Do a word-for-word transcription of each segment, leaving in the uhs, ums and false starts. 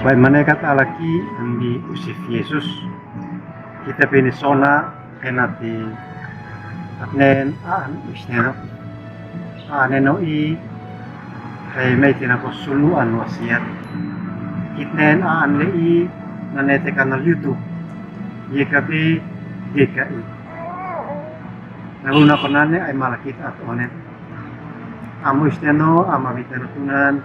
Bai manekat alaki ambi usif Yesus. Kita pini sona kena ti atnen an usneno. Aneno i hai mai tina ko sulu an wasiat. Kitnen an le i nane te kanal YouTube. Ye kapi deka i. Naluna ko nane ai malakit at onen. Amu isteno ama bitero tunan.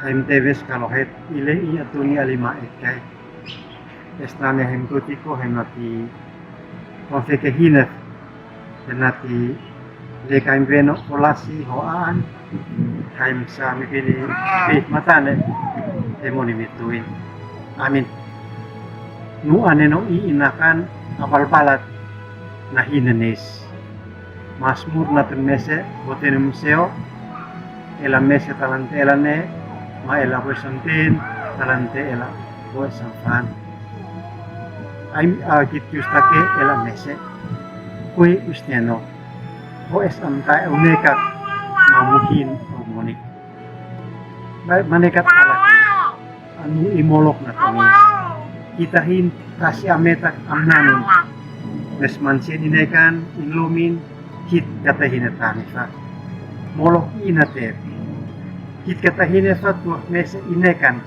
Haim tebes kalohet ile i atuni alima ekai. Esnane haim tutiko haim nati konfeke hinef. Nati le kaim beno holasi ho aan. Haim sa mi pini pe matane. Demoni mituin. Amin. Nu aneno i inakan abalbalat na hinenes. Masmur natun mese botenum seo, ela mese talante ela ne, ma ela boesan ten, talante ela boesan fan. Ai a kit yustake ela mese. Kue usteno. Ho es amta euneka mamuhin omonik. Bai manekat alaki. Anu imolok na toni. Kita hin kasi ametak amnanun. Mes mansin inekan inlumin hit kata hine tani fa. Molok ina te. Hit kata hine fa tuak mese inekan.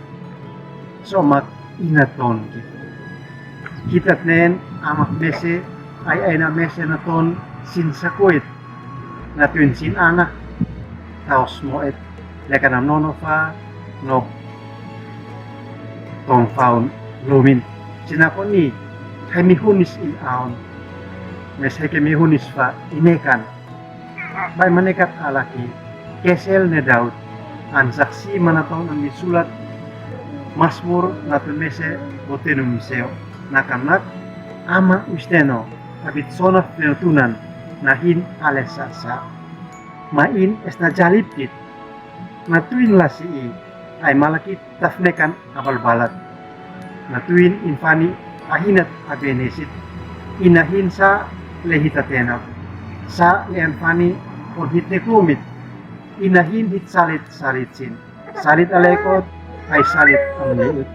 Somak ina ton ki. Hitat nen amak mese ai aina mese na ton sin sakuit. Na tuin sin ana taos mo et leka nam nono fa no tong faun lumin. Sinako ni hai mi hunis in aun. Mes hai ke mi hunis fa inekan. Bai manekat alaki kesel ne Daud. An saksi mana tong an mi sulat. Masmur natun mese botenum seo. Nakanak ama usteno. Abit sona fenotunan nahin ale sasa. Ma in esna jalipit. Na tuin lasi i ai malakit tafnekan abalbalat. Na tuin infani ahinat abenesit. Inahin sa lehita tenap. Sa leanfani pon hit nekumit. Inahin hit salit salitsin. Salit alekot ai salit amniut.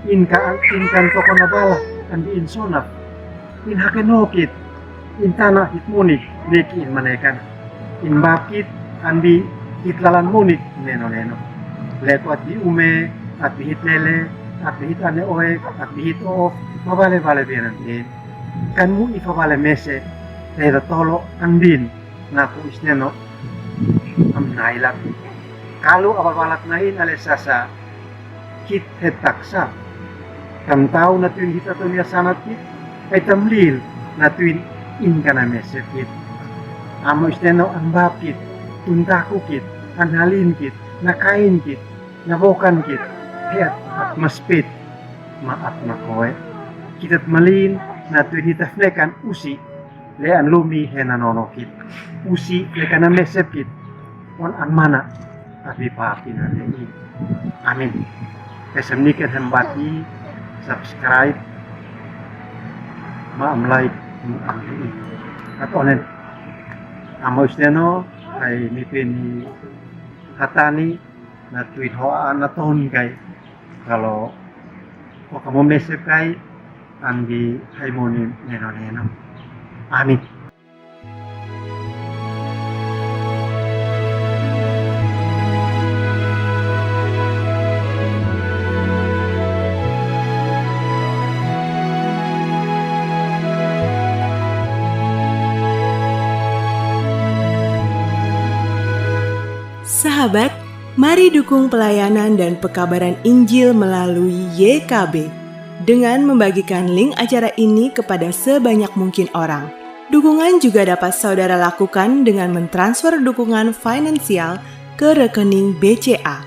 Inka inkan tokona bala andi insonap. In hake nokit. In tana hit munik neki in manekan. In bapkit andi hit lalan munik neno neno. Leko ati ume, ati hit lele, ati hit ane oe, ati hit of, mabale bale benan ten. Kan mu ifa bale mese, leda tolo andin. Naku isteno am nailak. Kalu ababalak nahin ale sasa kit hetak sa. Tam tau na tuin hita tunia sanat kit. Ai tam lil na tuin inkana mesep kit. Amo isteno an bap kit, tuntaku kit, an halin kit, na kain kit, na bokan kit. Heat at maspit ma at makoe. Kitat malin na tuin hita fnekan usi. Le an lumi hena nono kit. Usi le kana mesep kit. On an mana api papi na le i. Amin. Esem niken hembati subscribe ma am like mu am le i. At onen. Amo isteno ai mi peni hatani na tuin ho ana ton kai. Kalo ko kamo mesep kai. Ambi haimoni neno neno. Amin. Sahabat, mari dukung pelayanan dan pekabaran Injil melalui Y K B dengan membagikan link acara ini kepada sebanyak mungkin orang. Dukungan juga dapat saudara lakukan dengan mentransfer dukungan finansial ke rekening B C A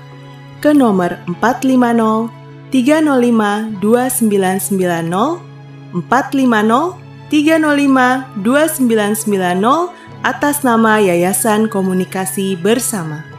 ke nomor empat lima nol tiga nol lima dua sembilan sembilan nol, empat lima nol tiga nol lima dua sembilan sembilan nol, atas nama Yayasan Komunikasi Bersama.